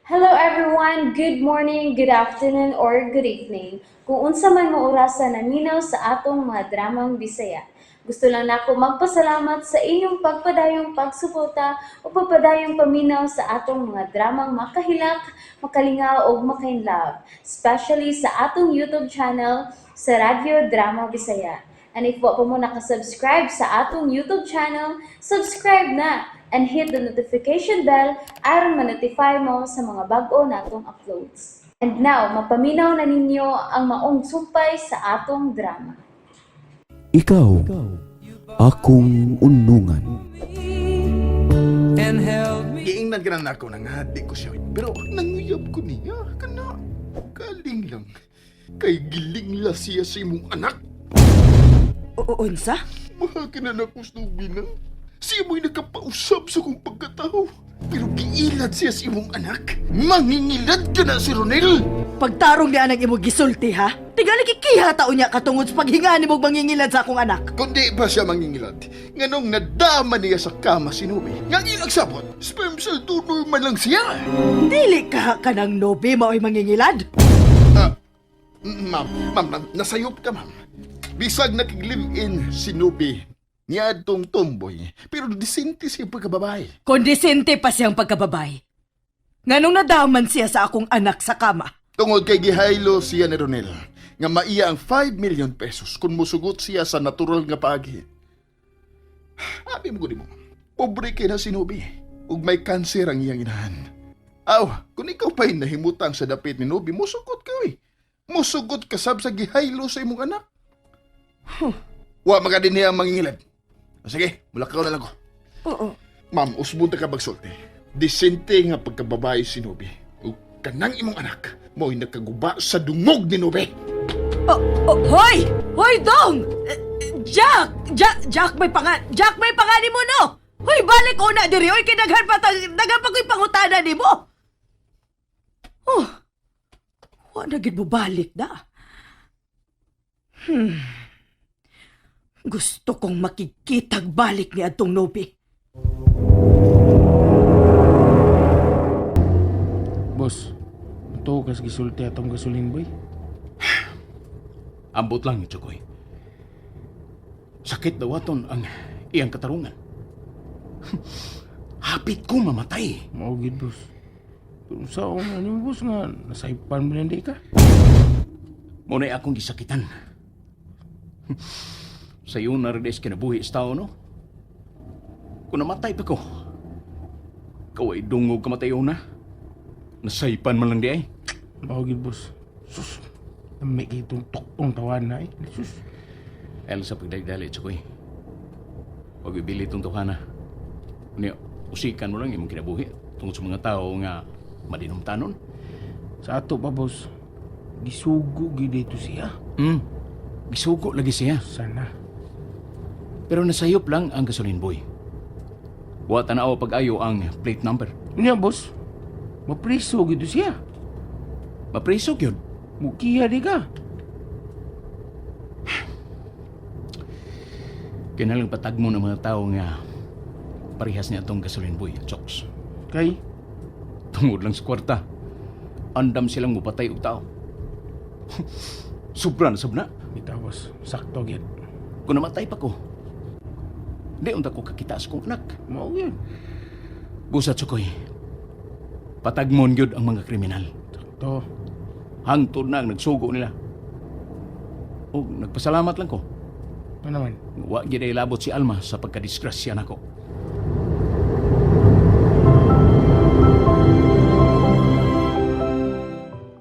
Hello everyone! Good morning, good afternoon, or good evening. Kung unsa man mo orasa naminaw sa atong mga dramang Bisaya. Gusto lang nako magpasalamat sa inyong pagpadayong pagsuporta o pagpadayong paminaw sa atong mga dramang makahilak, makalingaw ug makainlove, especially sa atong YouTube channel sa Radyo Drama Bisaya. And if wa pa mo nakasubscribe sa atong YouTube channel, subscribe na and hit the notification bell aron ma-notify mo sa mga bag-o natong uploads. And now, mapaminaw na ninyo ang maong sumpay sa atong drama. Ikaw, akong unungan. And held me. Giingnan ka na nako na nga, di ko siya. Pero nanguyab ko niya, kana. Kaling lang. Kay giling la siya sa imong anak. Unsa? Mahal ka na nako, Snoopy na. Siya mo'y nakapausap sa kong pagkatao. Pero giilad siya sa imong anak. Mangingilad ka na si Ronel. Pagtarong niya ang imong gisulti ha? Tingali kikiha tao niya katungod sa paghinga nimo mangingilad sa akong anak. Kundi ba siya mangingilad? Nganong nadama niya sa kama si Nobi? Nga ang ilang sabot, sperm cell donor man lang siya. Dili ka kanang nobi mao'y mangingilad. Ah, ma'am, ma'am, nasayop ka, ma'am. Bisag nakig-live-in si Nubi niya adtong tomboy, pero disente siya pagkababae. Kondisente pa siyang pagkababay. Nganong nadaman siya sa akong anak sa kama. Tungod kay gihaylo siya ni Ronel, nga maiya ang 5 million pesos kung musugot siya sa natural nga paagi. Abi mo gud mo, pobre kay na si Nubi, ug may kanser ang iyang inahan. Aw, kung ikaw pa'y nahimutang sa dapit ni Nubi, musugot ka oy. Musugot ka sab sa gihaylo sa imong anak. Wa mga din niya ang mangingilad. O sige, mulakaw na lang ko. Oo. Ma'am, usbon ta ka bagsulti. Disente nga pagkababae si Nubi. Ug kanang imong anak, mo'y nakaguba sa dungog ni Nubi. Oh, oh, hoy! Hoy, dong! Eh, Jack! Jack, Jack may pangan. Jack may pangani mo no. Hoy, balik una diri. Hoy, kay daghan pa daghan pa ko'y pangutana nimo. Oh. Wa na gid mo balik da. Gusto kong makikitag balik ni adtong Nobi. Boss, ito kas gisulti atong gasolin boy. Ambot lang ni Chokoy. Sakit daw aton ang iyang katarungan. Hapit ko mamatay. Mao gid boss. Pero sa akong ano boss nga nasaypan mo na di ka. Muna'y akong gisakitan. Sa iyo na rin kinabuhi sa tao, no? Kung namatay pa ko, ikaw ay dungog kamatayon na. Nasaypan man lang di ay. Mao gid boss. Sus. May kitong tuktong tawan na eh. Sus. El sa pagdagdali, Chokoy. Huwag ibili itong tukana. Unya, usikan mo lang imong kinabuhi tungod sa mga tao nga madinumtanon. Sa ato pa boss. Gisugo gid dito siya. Gisugo lagi siya. Sana. Pero nasayop lang ang gasolin boy. Wa tanaw pag-ayo ang plate number. Unya boss. Mapriso gid siya. Mapriso gyud. Mukiya di ka. Kinalang patagmo ng mga tao nga parehas niya atong gasolin boy, Chokes. Kay Tungod lang sa kwarta. Andam silang mupatay og tao. Sobra na sab na. Bitaw boss. Sakto gid. Kung namatay pa ko, di unta ko kakita sa kong anak. Mao gyud. Busa Tsukoy, patagmon gyud ang mga kriminal. Sakto. Hangtod na ang nagsugo nila. O, nagpasalamat lang ko. Ano naman? Wa gyud ay labot si Alma sa pagkadisgrasya nako.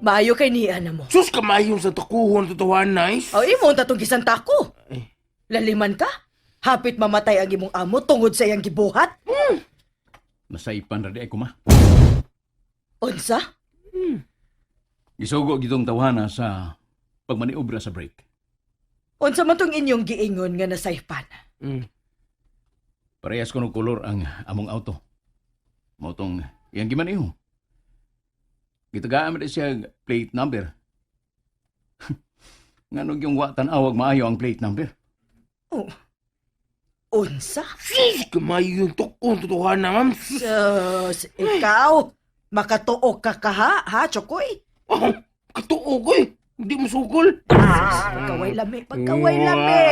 Maayo kay niya na mo. Sus kamayon sa takuhon tutuhan nice. O imo unta tong gisanta ko. Eh. Laliman ka? Hapit mamatay ang imong amo tungod sa iyang gibuhat? Nasaipan ra di ay kuma. Unsa? Gisugo gitong tawhana sa pagmaniobra sa break. Unsa man tong inyong giingon nga nasaypan? Parehas ko ng kolor ang among auto. Mao tong iyang gimaniho. Gitagaan man di siya plate number. Nganong yung wa tan-awag maayo ang plate number. Oh. Unsa? Sus kamayon tukon tutuhan na ma'am. Sus. Sus, ikaw! Makatuo ka kaha, ha, Chokoy? Oh, katuo ko eh. Hindi mo sugol. Pagkaway lami, pagkaway lami.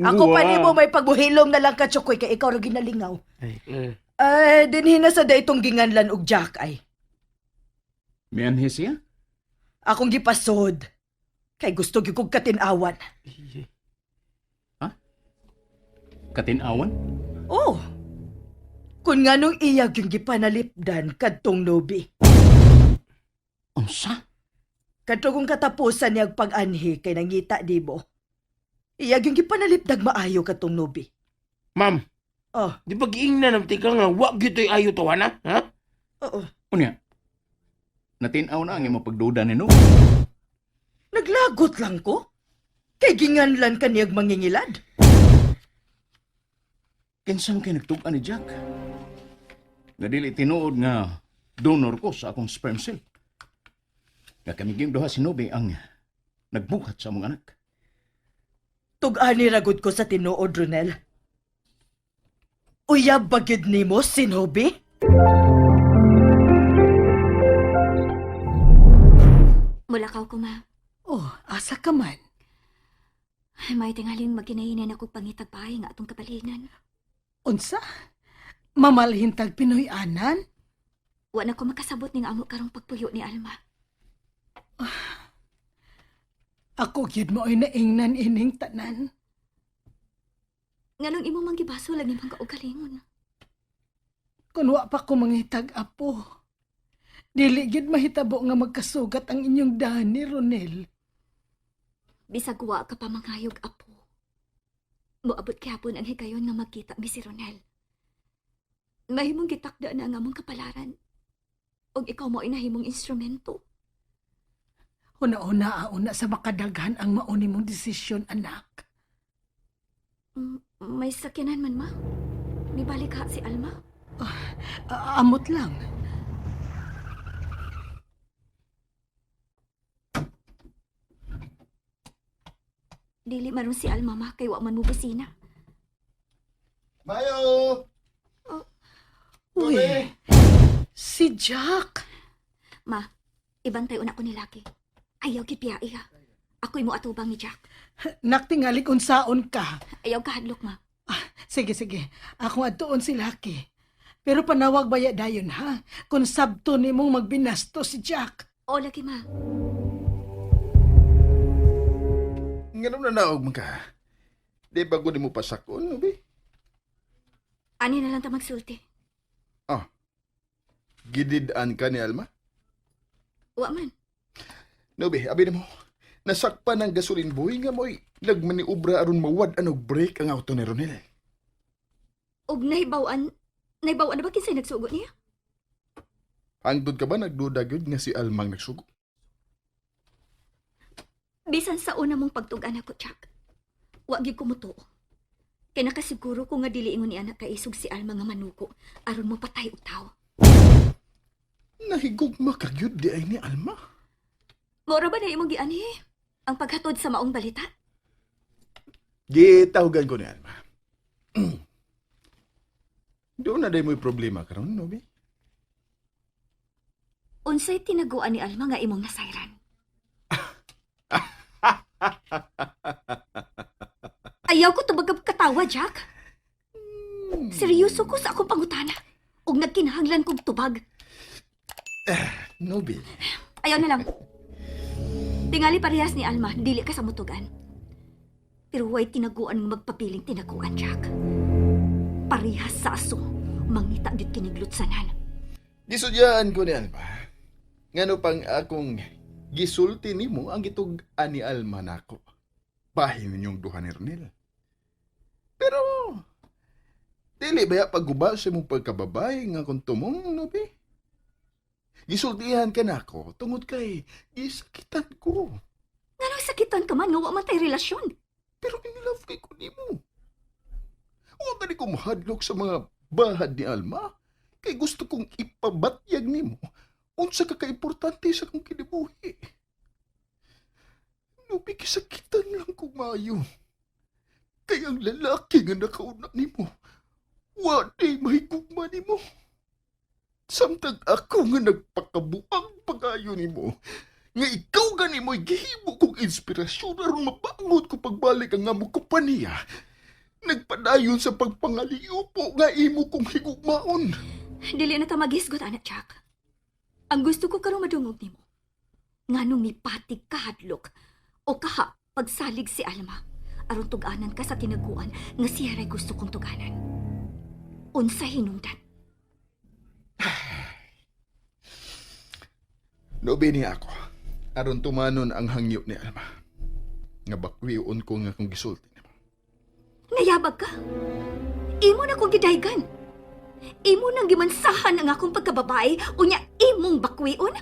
Ako pa nimo may pagbuhilom na lang ka, Chokoy, kay ikaw ra ginalingaw. Ay, eh. Ay, dinhi na sa daytong ginganlan og Jack ay. Mianhi siya? Akong gipasod. Kay gusto gyud kog katinawan. Katinawan? Oh. Kun nganong iyag yung gipanalipdan kadtong Nobi. Unsa? Kadto kong katapusan niyag pag-anhi kay nangita di mo. Iyag yung gipanalipdag maayo kadtong Nobi. Ma'am, Oh, di ba giingnan ang tika nga wa gyud to'y ayo tawana, ha? oo. Unya, natinaw na ang imong pagduda ni Nobi. Naglagot lang ko. Kay ginganlan ka niyag mangingilad. Kinsa man kay nagtug-an ni Jack? Nga dili tinuod nga donor ko sa akong sperm cell. Nga kami gyud duha si Nobi ang nagbuhat sa among anak. Tug-ani ragod ko sa tinuod, Ronel. Uyab ba gyud nimo si Nobi? Mulakaw ko, ma. Oh, asa ka man. Ay, may tingaling maginahinan ako pangitag bahay nga atong kabalinan. Unsa? Mamalhin tag Pinoy anan? Wa na ko makasabot ning amo karong pagpuyo ni Alma. Ako gyud mo ay naingnan ining tanan. Nganong imo mang gibaso lang imong kaugalingon. Kun wa pa ko mangitag apo. Dili gyud mahitabo nga magkasugat ang inyong dani, Ronel. Bisag wa ka pa mangayog apo. Moabot gyapon ang higayon nga magkita mi si Ronel. Mahimong gitakda na ang among kapalaran. Og ikaw mo nahimong instrumento. Una-una auna sa makadaghan ang mauni mong desisyon, anak. May sakyanan man, ma. Mibalik ha si Alma. Amot lang. Dili maron si Alma, ma, kay wa man mo busina. Mayo! Uy, si Jack. Ma, ibantay una ko ni Lucky. Ayaw gipiyai ha. Ako'y mo atubang ni Jack. Naktingali kung saon ka. Ayaw kahadlok, ma. Sige, sige. Ako adtuon si Lucky. Pero panawag baya dayon ha? Kung sabto nimong magbinasto si Jack. O, lagi, ma. Ngano na naog man ka? Di ba gud mo pasakon, Nobi? Ani na lang ta magsulti. Ah. Gidid-an ka ni Alma? Wa man. Nobi, abi nimo. Nasakpan ang gasolin boy nga mo'y nagmaniobra aron mawad anog brake ang auto ni Ronel. Og nahibaw-an, nahibaw-an na ba kinsay nagsugo niya? Hangtod ka ba nagduda gyud nga si Almang nagsugo? Bisan sa una mong pagtug-an ako, Jack. Wa gyud ko mutuo. Kay nakasiguro ko nga dili ingon ni anak kaisog si Alma nga manuko aron mo patay og tawo. Nahigugma ka gyud di ay ni Alma. Moro ba na imong gianhi? Ang paghatod sa maong balita? Gitahugan ko ni Alma. Doon na day mo'y problema karon, Nobi. Unsay tinaguan ni Alma nga imong nasayran? Ayaw ko tubag katawa, Jack. Seryoso ko sa akong pangutana. Ug nagkinahanglan kog tubag. Nobi. Ayaw na lang. Tingali parehas ni Alma, dili ka sa mutugan. Pero huwag tinaguan ng magpapiling tinaguan, Jack. Parehas sa aso, mangita gyud kiniglutsanan. Gisudyaan ko ni Alma. Ngano pang akong gisulti nimo ang gitug-an ni Alma nako. Bahin ninyong duha ni Ronel. Pero dili ba ya pagguba sa imong pagkababay nga kung tumong, Nobi? Gisultihan ka nako tungod kay gisakitan ko. Nganong sakitan ka man nga wa man tay relasyon? Pero in love kay ko nimo. Huwag ka ni ko mahadlok sa mga bahad ni Alma. Kay gusto kong ipabatyag nimo unsa ka kaimportante sa akong kinabuhi. Nubi kisakitan lang ko maayo. Kay ang lalaki nga nakauna nimo, wa di mahigugma nimo. Samtang ako nga nagpakabuang pag-ayo nimo, nga ikaw gani mo'y gihimo kong inspirasyon aron mabangon ko pagbalik ang among kompanya. Nagpadayon sa pagpangaliupo nga imo kong higugmaon. Dili na ta maghisgot, anak Jack. Ang gusto ko karong madungog nimo. Nganong mipatig kahadlok o kaha pagsalig si Alma aron tug-anan ka sa tinaguan nga siya ray gusto kong tug-anan. Unsa hinungdan? Nobi niya ako aron tumanon ang hangyo ni Alma. Nga bakwion ko nga kung gisulti nimo. Nayabag ka. Imo na kong gidaygan. Imo nang gimansahan ang akong pagkababae, unya imong bakwion.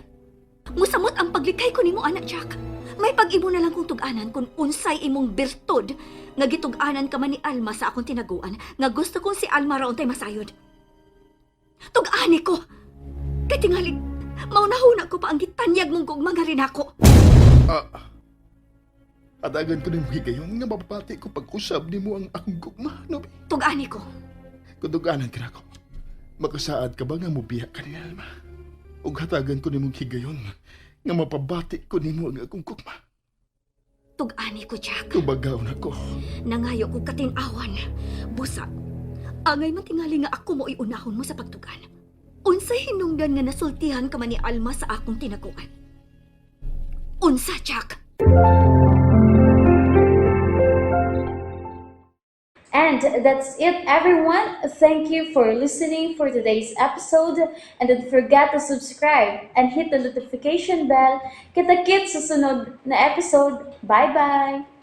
Musamot ang paglikay ko nimo, anak Jack. May pag-imo na lang kong tug-anan kung unsay imong birtud nga gitug-anan ka man ni Alma sa akong tinaguan nga gusto kong si Alma ra untay masayod. Tug-ani ko. Kay tingali, maunahuna ko pa ang gitanyag mong gugma nga rin ako. Ah, adagan ko nimo higayon nga mapapati ko pag-usab nimo ang akong gugma, Nobi. Tug-ani ko. Kuduganan ka nako. Makasaad ka ba nga mubiya ka ni Alma? Ug hatagan ko nimong higayon nga mapabati ko nimo ang akong gugma. Tug-ani ko, Jack. Tubagaw na ko. Nangayo ko katinawan. Busa, angay man tingali nga ako mo'y unahon mo sa pagtugan. Unsay hinungdan nga nasultihan ka man ni Alma sa akong tinaguan? Unsa, Jack? And that's it, everyone. Thank you for listening for today's episode. And don't forget to subscribe and hit the notification bell. Kita-kits sa sunod na episode. Bye-bye!